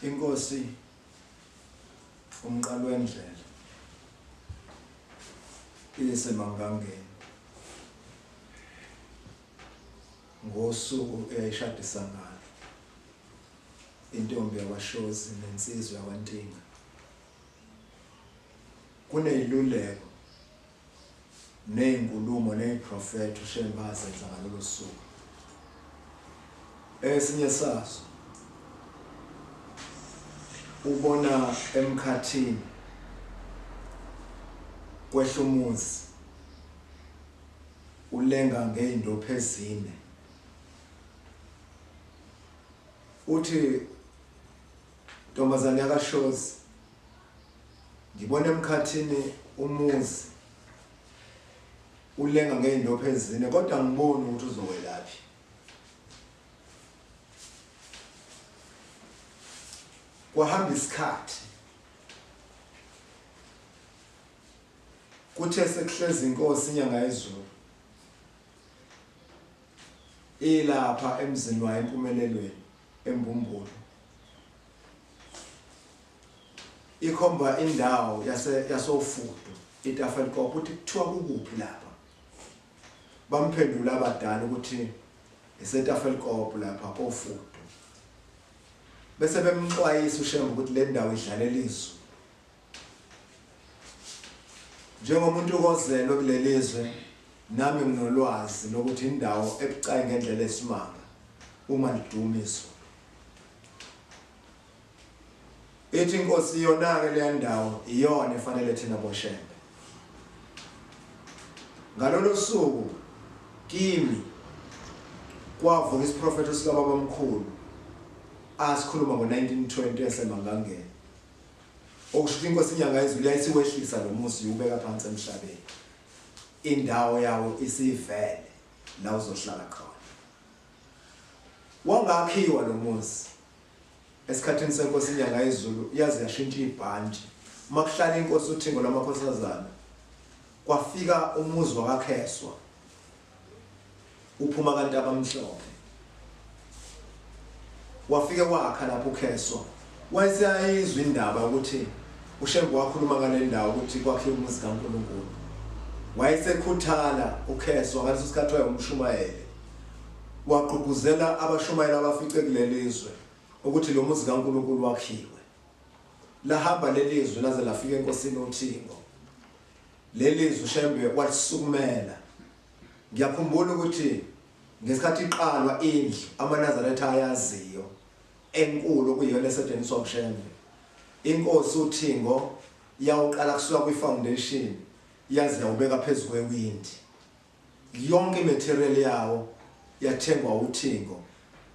Inkosi uMqalwendlela iseMangangeni ngosuku eyayishadisa ngalo intombi yakwaShozi nensizwa yakwaNtinga. Kuney'luleko nezinkulumo neziprofetho uShembe azenza ngalolo suku. Esinye sazo ubona emkhathini kwehla umuzi ulenga ngey'ndophi ezine uthi ntombazane yakashozi Ngibona emkhathini umuzi ulenga ngey'ndopho ezine kodwa angiboni ukuthi uzowelaphi. Kwahamba isikhathi kuthe sekuhlezi inkosi inyanga yezulu ilapha emzini wayo empumelelweni embumbulu ikhomba indawo yase yasofudu iTafelkop uthi kuthiwa kukuphi lapha bamphendula abadala ukuthi iseTafelkop lapha ofudu bese bemxwayisa uShembe ukuthi le ndawo idlalela izulu njengomuntu ozelwe kuleli zwe nami nginolwazi lokuthi indawo ebucayi ngendlela esimanga uma liduma izulu Ithi inkosi iyona-ke leya ndawo iyona efanele thina boShembe. Ngalolo suku kimi kwavuka isiprofetho sikababamkhulu asikhuluma ngo-1920 esemangangeni okusho ukuthi inkosi inyanga yezulu yayisiwehlisa lo muzi iwubeka phansi emhlabeni indawo yawo isivele la uzohlala khona wangakhiwa lo muzi Esikhathini senkosi iNyangayezulu yaze yashintsha ibhantshi. Uma kuhlala inkosi uThingo lwamakhosazana kwafika umuzi wakaKheswa uphuma kaNtabamhlophe. Wafike wakha lapho uKheswa wayeseyayizwa indaba ukuthi uShembe wakhuluma ngale ndawo ukuthi kwakhiwe umuzi kaNkulunkulu. Wayesekhuthala uKheswa ngaleso sikhathi wayengumshumayeli. Wagqugquzela abashumayeli abafice kuleli zwe ukuthi lo muzi kaNkulunkulu wakhiwe. Lahamba leli zwe laze lafika enkosini uThingo. Leli zwe uShembe walisukumela. Ngiyakhumbula ukuthi ngesikhathi iqalwa indlu amaNazaretha ayaziyo enkulu okuyiyona esetshenziswa uShembe. Inkosi uThingo yawuqala kusuka kwi-foundation yaze yawubeka phezu kwewindi. Yonke imaterial yawo yathengwa uThingo.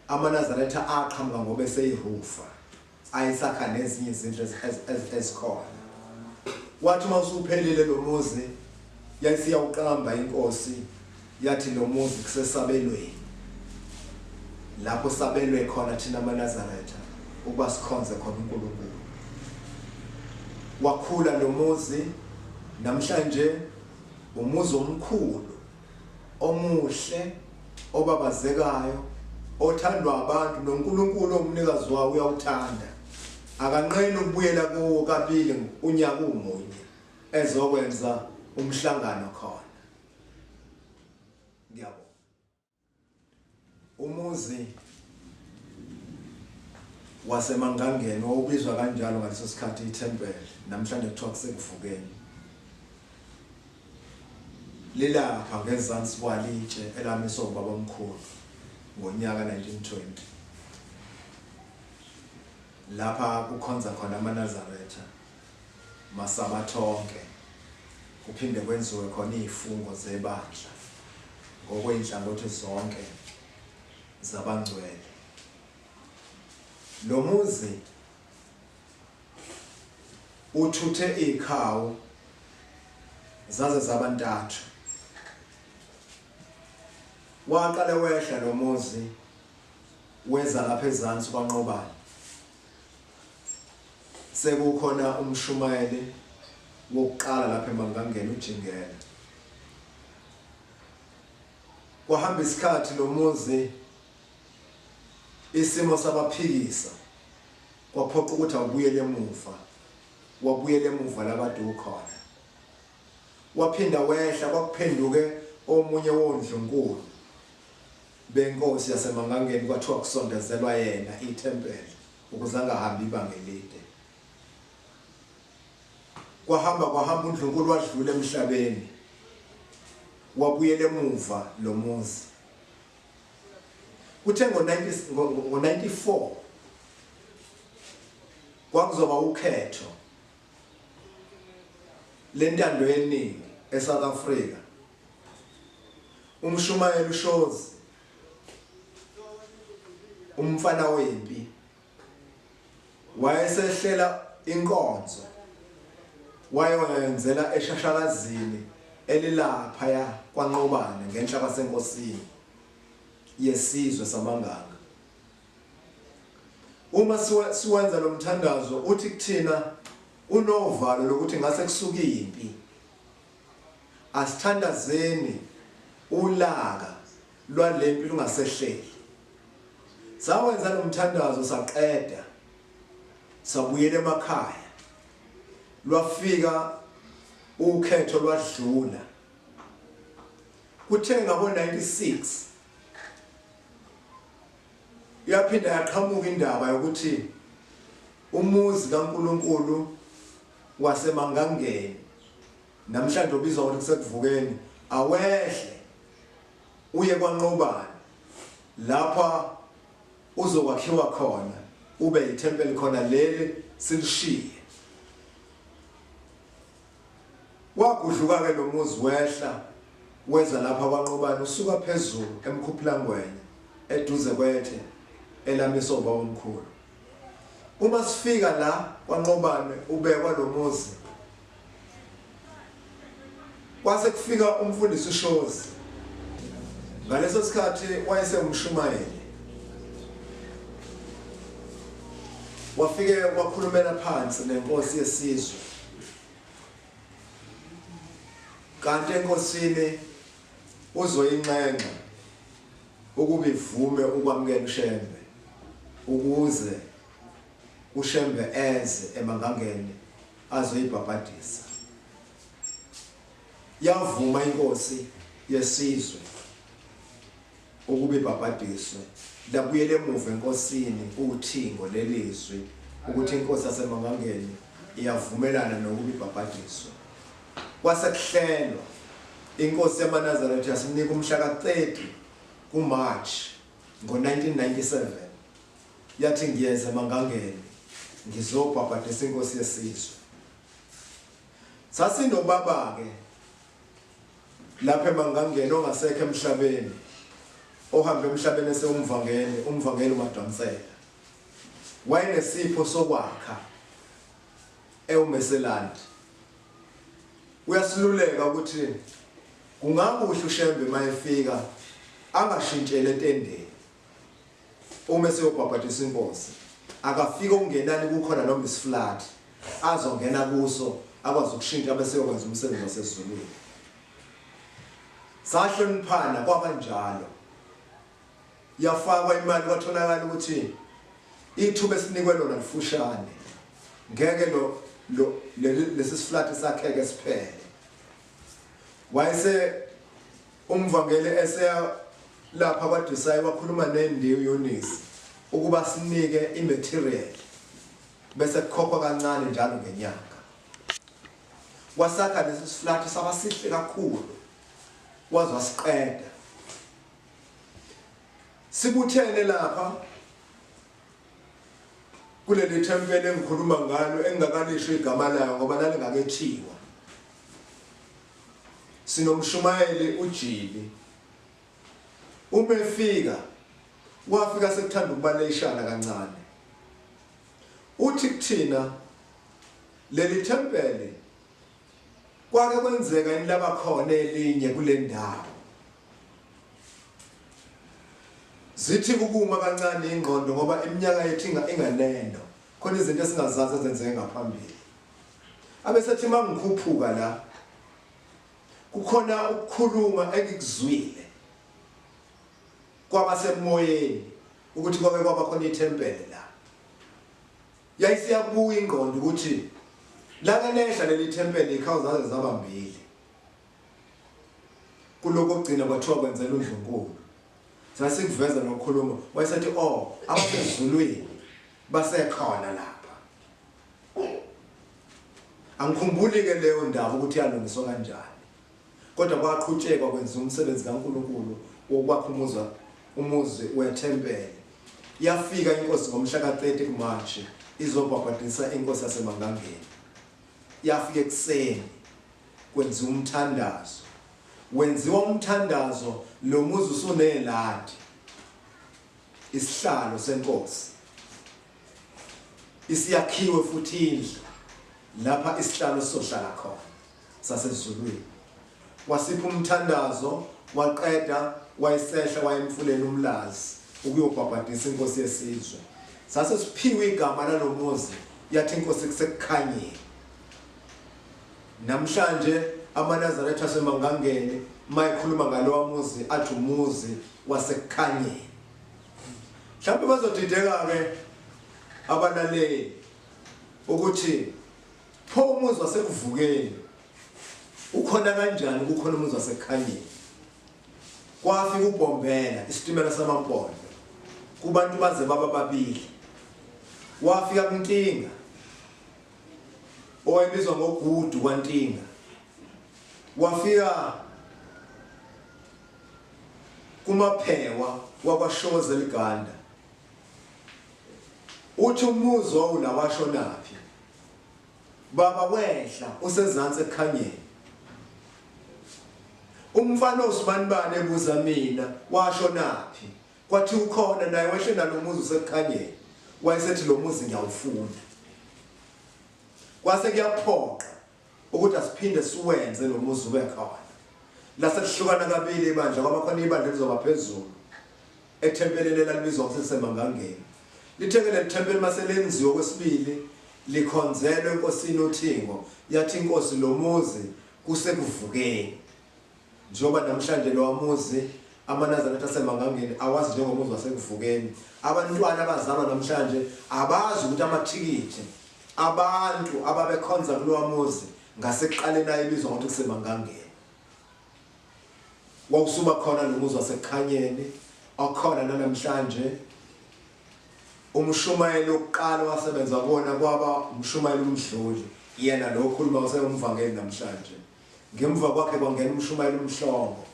AmaNazaretha aqhamuka ngoba eseyirufa. Ayesakha nezinye izindlu ezikhona. Wathi uma usuphelile lo muzi yayisiyawuqamba inkosi yathi lo muzi kusesabelweni lapho sabelwe khona thina amaNazaretha ukuba sikhonze khona uNkulunkulu. Wakhula lo muzi namhlanje Umuzi omkhulu, omuhle, obabazekayo, othandwa abantu noNkulunkulu owumnikazi wawo uyawuthanda. Akanqeni ukubuyela kuwo kabili unyaka umunye ezokwenza umhlangano khona. Ngiyabonga. Umuzi waseMangangeni wawubizwa kanjalo ngaleso sikhathi ithempeli, namhlanje kuthiwa kuseKuvukeni. Lilapha ngezansi kwalitshe elamiswa ubabamkhulu ngonyaka 1920 lapha kukhonza khona amaNazaretha maSabatha onke kuphinde kwenziwe khona izifungo zebandla ngokwey'nhlangothi zonke zabangcwele. Lo muzi uthuthe iy'khawu zaze zaba ntathu. Waqale wehla lo muzi weza lapha ezansi kwaNqobane. Sekukhona umshumayeli wokuqala lapha eMangangeni uJingela. Kwahamba isikhathi lo muzi isimo sabaphikisa. Kwaphoqa ukuthi awubuyele emuva. Wabuyela emuva la kade ukhona. Waphinda wehla kwakuphenduke omunye wondlunkulu benkosi yaseMangangeni kwathiwa kusondezelwa yena ithempeli ukuze angahambi ibanga elide. Kwahamba kwahamba uNdlunkulu wadlula emhlabeni. Wabuyela emuva lo muzi. Kuthe ngo-94 kwakuzoba ukhetho lentando yeningi eSouth Africa. Umshumayeli uShozi umfana wempi Wayesehlela inkonzo wayoyenzela eshashalazini elilaphaya kwaNqobane ngenhla kwasenkosini yesizwe samaNganga. Uma siwenza lo mthandazo uthi kuthina unovalo lokuthi ngase kusuke impi. Asithandazeni ulaka lwalempi lungasehleli. Sawenza lo mthandazo saqeda sabuyela emakhaya. Lwafika ukhetho lwadlula. Kuthe ngabo 96 yaphinda yaqhamuka indaba yokuthi umuzi kaNkuluNkulu waseMangangeni namhlanje obizwa ukuthi kusekuvukeni awehle uye kwaNqobane lapha uzokwakhiwa khona ube yithempeli khona leli silishiye. Wagudluka-ke lo muzi wehla weza lapha kwaNqobane usuka phezulu eMkhuphulangwenya eduze kwethe elamiswa ubabomkhulu. Uma sifika la kwaNqobane ubekwa lo muzi Kwase kufika umfundisi uShozi. Ngaleso sikhathi wayesewumshumayeli. Wafike wakhulumela phansi nenkosi yesizwe. Kanti enkosini uzoyinxenxa ukuba ivume ukwamukela uShembe ukuze uShembe eze eMangangeni azoyibhabhadisa. Yavuma inkosi yesizwe ukuba ibhabhadiswe. Labuyela emuva enkosini uthingo lelizwi ukuthi inkosi yaseMangangeni iyavumelana nokuba ibhabhadiswe. Kwase kuhlelwa inkosi yamaNazaretha yasinika umhla ka-30 kuMarch ngo-1997 yathi ngiyeza eMangangeni ngizobhabhadisa inkosi yesizwe. Sasinobaba-ke lapha eMangangeni ongasekho emhlabeni ohambe emhlabeni esewumvangeli, umvangeli uMadonsela. Wayenesipho sokwakha ewumeselandi. Uyasiluleka ukuthi kungakuhle uShembe mayefika angashintsheli etendeni. Uma eseyobhabhadisa inkosi akafike okungenani kukhona noma isiflat azongena kuso akwazi ukushintsha bese yokwenza umsebenzi wasezulwini. Sahloniphana kwaba njalo. Yafakwa imali kwatholakala ukuthi ithuba esinikwe lona lifushane. Ngeke lo lo lesi siflat sakheke siphele. Wayese Umvangeli eseya lapha kwaDusayi wakhuluma neNdiya uEunice ukuba sinike imaterial bese kukhokhwa kancane njalo ngenyanga. Wasakha lesi siflat saba sihle kakhulu waze wasiqeda. Sibuthene lapha kuleli thempeli engikhuluma ngalo engingakalisho igama layo ngoba lalingakethiwa. Sinomshumayeli uJili. Uma efika wafika sekuthanda ukubaleyishana kancane. Uthi kuthina leli thempeli kwake kwenzeka yini laba khona elinye kule ndawo. Zithi ukuma kancane ingqondo ngoba iminyaka yethu inganeno. Khona izinto esingazazi ezenzeke ngaphambili. Abesethi mangikhuphuka la kukhona ukukhuluma engikuzwile kwabasemoyeni ukuthi kwake kwaba khona ithempeli la. Yayisiyabuya ingqondo ukuthi lake lehla leli thempeli ikhawu zaze zaba mbili. Kuloko kugcina kwathiwa kwenzela uNdlunkulu. Sasikuveza nokukhuluma wayesethi oh abasezulwini basekhona lapha. Angikhumbuli ke leyo ndaba ukuthi yalungiswa kanjani. Kodwa kwaqhutshekwa kwenziwa umsebenzi kaNkulunkulu wokwakha umuzi umuzi wethempeli. Yafika inkosi ngomhla ka-30 kuMarch izobhabhadisa inkosi yaseMangangeni. Yafika ekuseni kwenziwa umthandazo. Wenziwa umthandazo lo muzi usuneladi. Isihlalo senkosi. Isiyakhiwe futhi indlu lapha isihlalo sizohlala khona sasezulwini. Wasipha umthandazo waqeda wayesehla wayemfuleni uMlazi ukuyobhabhadisa inkosi yesizwe. Sase siphiwe igama lalomuzi yathi inkosi kusekukhanyeni. Namhlanje amaNazaretha aseMangangeni mayekhuluma ngalowa muzi athi umuzi wasekukhanyeni. Mhlawumbe bazodideka ke abalaleli ukuthi pho umuzi wasekuvukeni ukhona kanjani kukhona umuzi wasekukhanyeni. Kwafika uBhombela isitimela samaMpondo kubantu baze baba babili. Wafika kuNtinga owayebizwa ngoGudu kwaNtinga. Wafika kuMaphewa wakwaShozi eLiganda. Uthi umuzi wawula washonaphi? Baba wehla usezansi ekukhanyeni. Umfana osibanibani ebuza mina washonaphi? Kwathi ukhona naye wehle nalomuzi usekukhanyeni. Wayesethi lo muzi ngiyawufuna. Kwase kuyaphoqa ukuthi asiphinde siwenze lo muzi ube khona. Lase lihlukana kabili ibandla kwaba khona ibandla elizoba phezulu ethempelini elalibizwa ngokuthi liseMangangeni. Lithe-ke leli thempeli mase lenziwe kwesibili likhonzelwe enkosini uThingo, yathi inkosi lo muzi kusekuvukeni. Njengoba namhlanje lowa muzi amaNazaretha aseMangangeni awazi njengomuzi wasekuvukeni. Abantwana abazalwa namhlanje abazi ukuthi amathikithi abantu ababekhonza kulowa muzi ngasekuqaleni ayebizwa ngokuthi kuseMangangeni. Wawusuba khona lo muzi wasekukhanyeni okhona nanamhlanje. Umshumayeli wokuqala owasebenza kuwona kwaba umshumayeli uMdluli, yena lo okhuluma usengumvangeli namhlanje. Ngemva kwakhe kwangena umshumayeli uMhlongo.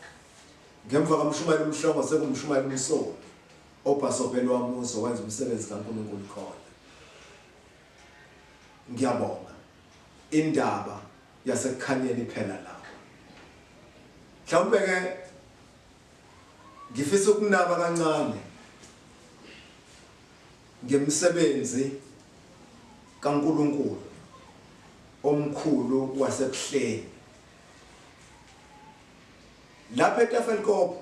Ngemva kamshumayeli uMhlongo sekumshumayeli uMsoli obhasobhele wamuzi owenza umsebenzi kaNkulunkulu khona. Ngiyabonga. Indaba yasekukhanyeni iphela lapho. Mhlawumbe ke ngifisa ukunaba kancane ngemisebenzi kaNkulunkulu omkhulu wasebuhleni. Lapha eTafelkop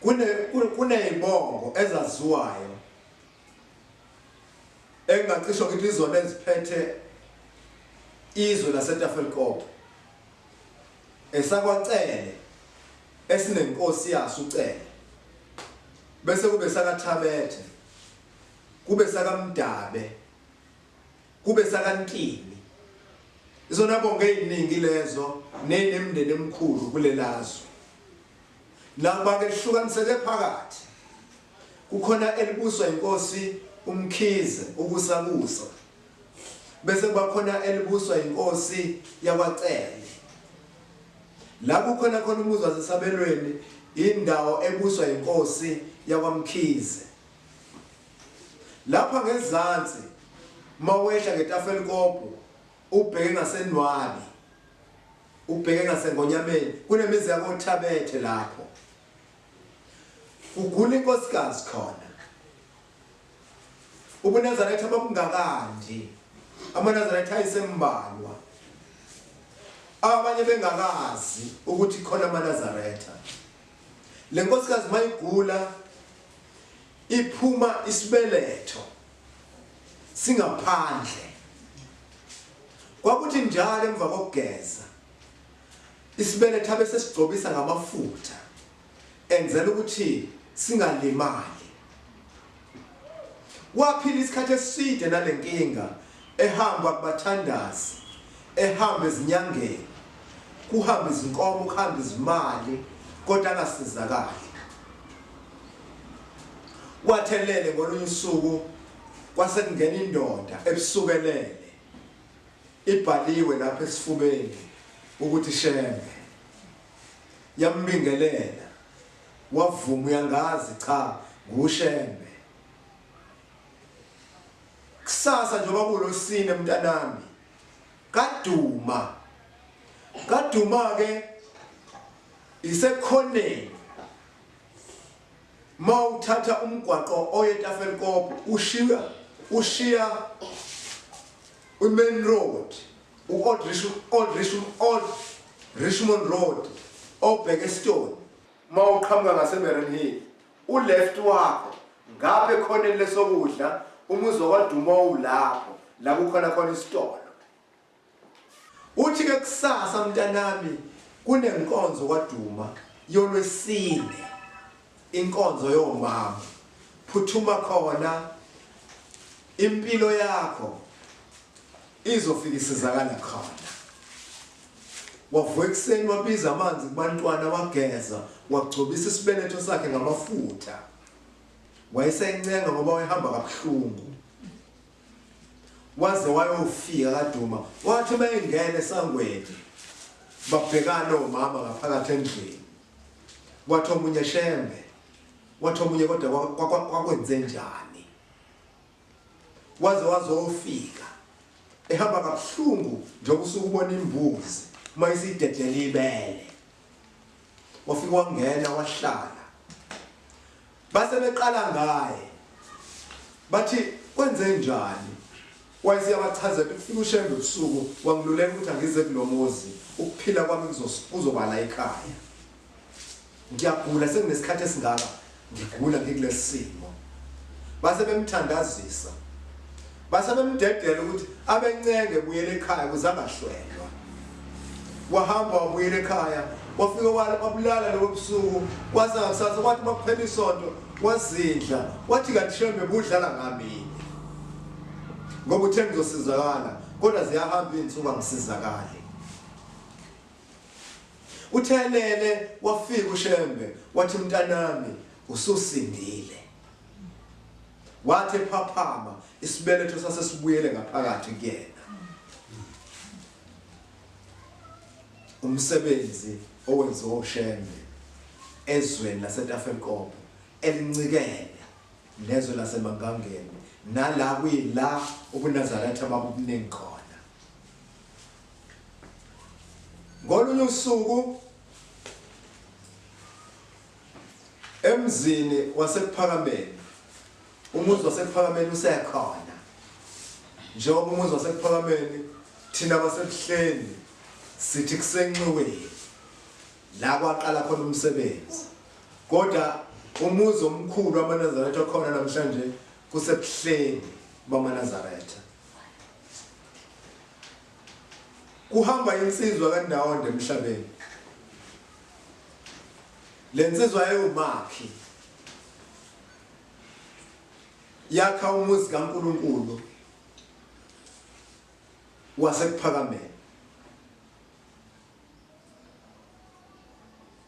kune kunezibongo ezaziwayo engingacisho ngithi izona eziphethe izwe laseTafelkop esakwaCele esinenkosi yaso uCele bese kube sakaThabethe kube sakaMdabe kube sakaNtini izona bonke eziningi lezo nenemndeni emikhulu kulelazwe nakuba ke lihlukaniseke phakathi kukhona elibuswa inkosi uMkhize ukusakusa bese kuba khona elibuswa inkosi yakwaCele la kukhona khona umuzi wasesabelweni indawo ebuswa inkosi yakwaMkhize Lapha ngezansi mawehla ngeTafelkop ubheke ngaseNwabi ubheke ngaseNgonyameni kunemizi yakoThabethe lapho kugula inkosikazi khona ubuNazaretha babungakandi amaNazaretha ayisembalwa abanye bengakazi ukuthi khona amaNazaretha le nkosikazi mayigula Iphuma isibeletho singaphandle. Kwakuthi njalo emva kokugeza isibeletho abe sesigcobisa ngamafutha enzela ukuthi singalimali. Waphila isikhathi eside nalenkinga ehamba kubathandazi, ehamba ezinyangeni, kuhamba izinkomo, kuhamba izimali kodwa angasizakali. Wathelele ngolunye usuku kwase kungena indoda ebusuku elele ibhaliwe lapha esifubeni ukuthi Shembe. Yambingelela wavuma uyangazi cha nguShembe. Kusasa njengoba kulosine mntanami kaduma kaduma ke isekhoneni mawuthatha umgwaqo oye eTafelkop ushiya ushiya uMain Road uOld Old Old Richmond Road obheke eStone mawuqhamuka ngase Hill uleft wakho ngapha ekhoneni lesokudla umuzi wakwaDuma ulapho la kukhona khona isitolo uthi ke kusasa mntanami kunenkonzo kwaDuma yolwesine inkonzo yomama phuthuma khona impilo yakho izofika isizakala khona Wavuka ekuseni wabiza amanzi kubantwana wageza wagcobisa isibeletho sakhe ngamafutha. Wayesencenga ngoba wayehamba kabuhlungu. Waze wayofika kaDuma wathi uma engena esangweni babhekana omama ngaphakathi endlini. Wathi omunye Shembe, wathi omunye kodwa kwakwenze njani? Waze wazofika ehamba kabuhlungu njengoba usuke ubona imbuzi uma isidedela ibele. Wafika wangena wahlala. Base beqala ngaye. Bathi kwenze njani? Wayeseyabachazela ukuthi kufika uShembe ebusuku wangiluleka ukuthi angize kulomuzi ukuphila kwami kuzoba la ekhaya. Ngiyagula senginesikhathi esingaka ngigula ngikulesi simo. Base bemthandazisa. Base bemdedela ukuthi abencenge buyele ekhaya ukuze angahlwelwa. Wahamba wabuyela ekhaya wafika wabulala lobo busuku kwase ngakusasa kwathi makuphela isonto wazindla wathi kanti Shembe budlala ngami ngoba uthe ngizosizakala kodwa ziyahamba izinsuku angisizakali. Uthelele wafika uShembe wathi mntanami ususindile. Wathi ephaphama isibeletho sasesibuyele ngaphakathi kuyena. Umsebenzi owenziwa uShembe ezweni laseTafelkop elincikene nezwe laseMangangeni nala kuyila ubuNazaretha babubuningi khona. Ngolunye usuku emzini waseKuphakameni, umuzi waseKuphakameni usekhona. Njengoba umuzi waseKuphakameni thina baseBuhleni sithi kusenxiweni la kwaqala khona umsebenzi. Kodwa umuzi omkhulu wamaNazaretha okhona namhlanje kuseBuhleni bamaNazaretha. Kuhamba insizwa kaNdawonde emhlabeni. Le nsizwa yayiwumakhi. Yakha umuzi kaNkulunkulu waseKuphakameni.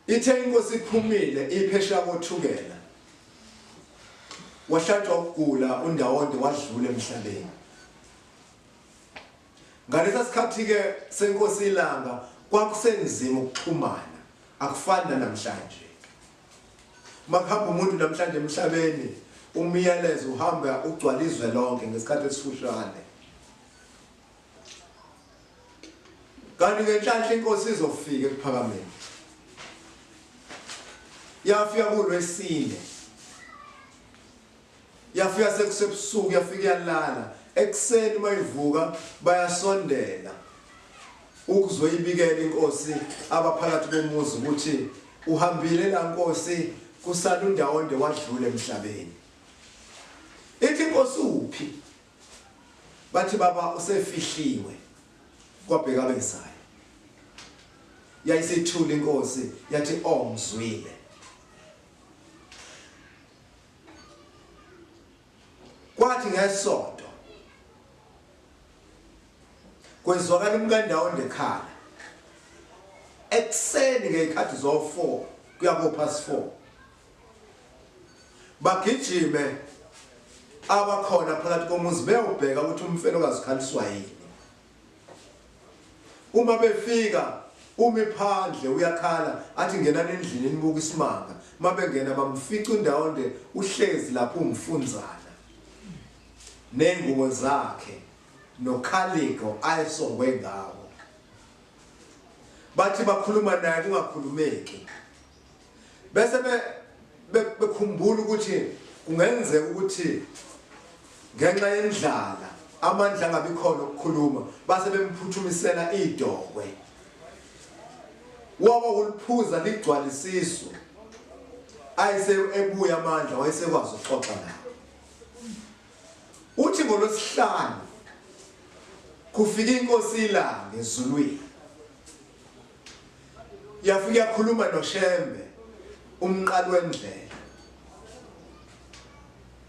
Ithe inkosi iphumile iphesheya koThukela. Wahlatshwa ukugula uNdawonde wadlula emhlabeni. Ngalesa sikhathi-ke senkosi iLanga kwakusenzima ukuxhumana, akufani nanamhlanje. Uma kuhamba umuntu namhlanje emhlabeni, umyalezo uhamba ugcwala izwe lonke ngesikhathi esifushane. Kanti ngenhlanhla inkosi izofika ekuphakameni. Yafika kulwesine. Yafika sekusebusuku yafika yalala. Ekuseni uma ivuka bayasondela ukuzoyibikela inkosi abaphakathi komuzi ukuthi uhambile la nkosi kusala uNdawonde wadlula emhlabeni. Ithi inkosi uphi? Bathi baba usefihliwe kwabheka abezayo. Yayisithula inkosi yathi oh ngizwile. Kwathi ngesonto kwezwakala umkandawonde ekhala ekuseni ngey'khathi zo-4 kuya ko-past 4 bagijime abakhona phakathi komuzi beyobheka ukuthi umfelokazi ukhaliswa yini. Uma befika umi phandle uyakhala athi ngenani endlini nibuke isimanga. Mabengena bamfica uNdawonde uhlezi lapho umfunzana nengubo zakhe nokhaliko ayesongwe ngawo. Bathi bakhuluma naye kungakhulumeki. Bese bekhumbula ukuthi kungenzeka ukuthi ngenxa yendlala amandla angabi khona ukukhuluma base bemphuthumisela idokwe waba uliphuza ligcwala isisu ayise ebuya amandla wayesekwazi ukuxoxa naye uthi ngolwesihlanu kufika inkosi ilanga ezulwini Yafika yakhuluma noShembe umqali wendlela.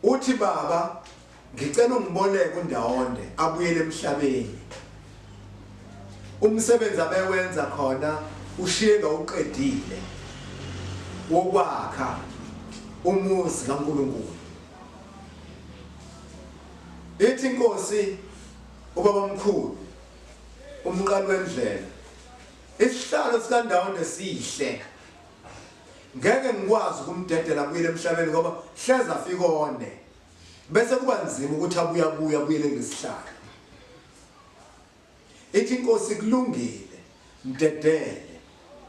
Uthi baba ngicela ungiboleke uNdawonde abuyele emhlabeni. Umsebenzi abewenza khona ushiye ngawuqedile wokwakha umuzi kaNkulunkulu. Ithi inkosi ubabamkhulu umqali wendlela Isihlalo sikaNdawonde sihle. Ngeke ngikwazi ukumdedela abuyele emhlabeni ngoba hleze afike one. Bese kuba nzima ukuthi abuye abuye abuyele kulesihlalo. Ithi inkosi kulungile mdedele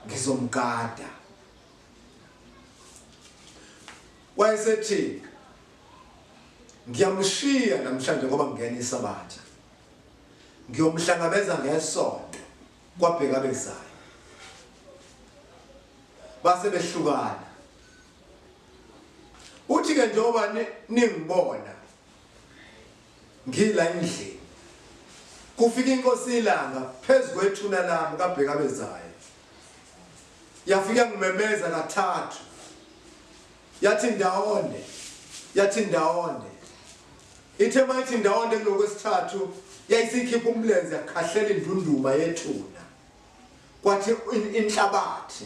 ngizomgada. Wayesethi ngiyamshiya namhlanje ngoba ngingena isabatha. Ngiyomhlangabeza ngesonto kwabheka bezayo. Base behlukana. Uthi ke njengoba ningibona ngila endlini kufika inkosi ilanga phezu kwethuna lami kabheka bezayo. Yafika ngimemeza kathathu. Yathi ndawonde. Yathi ndawonde. Ithe mayithi ndawonde kulokwesithathu yayisikhipha umlenze yakhahlela indunduma yethuna. Kwathi inhlabathi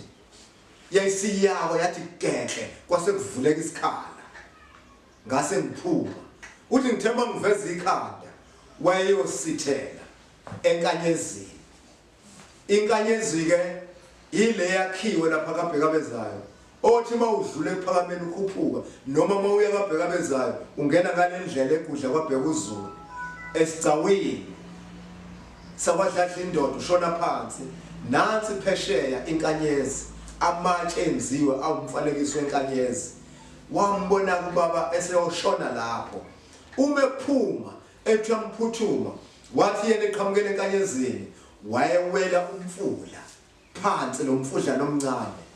yayisiyawa yathi gehle kwase kuvuleka isikhala. Ngase ngiphuma. Uthi ngithe mangiveza ikhanda wayeyosithela enkanyezini. Inkanyezi ke ile yakhiwe lapha kaBhekabezayo othi uma udlula ekuphakameni ukhuphuka noma uma uya kaBhekabezayo ungena ngale ndlela egudla kwaBheka uZulu esigcawini sakwadladla indoda ushona phansi nansi phesheya inkanyezi amatshe enziwe awumfanekiso wenkanyezi wambona kubaba eseyoshona lapho uma ephuma Ethi uyamphuthuma wathi yena eqhamukela enkanyezini wayewela umfula phansi lo mfudlana omncane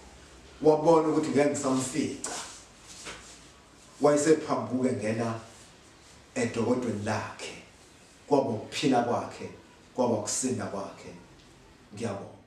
wabona ukuthi ngeke ngisamfica wayesephambuke ngena edokodweni lakhe kwaba ukuphila kwakhe kwaba ukusinda kwakhe ngiyabonga.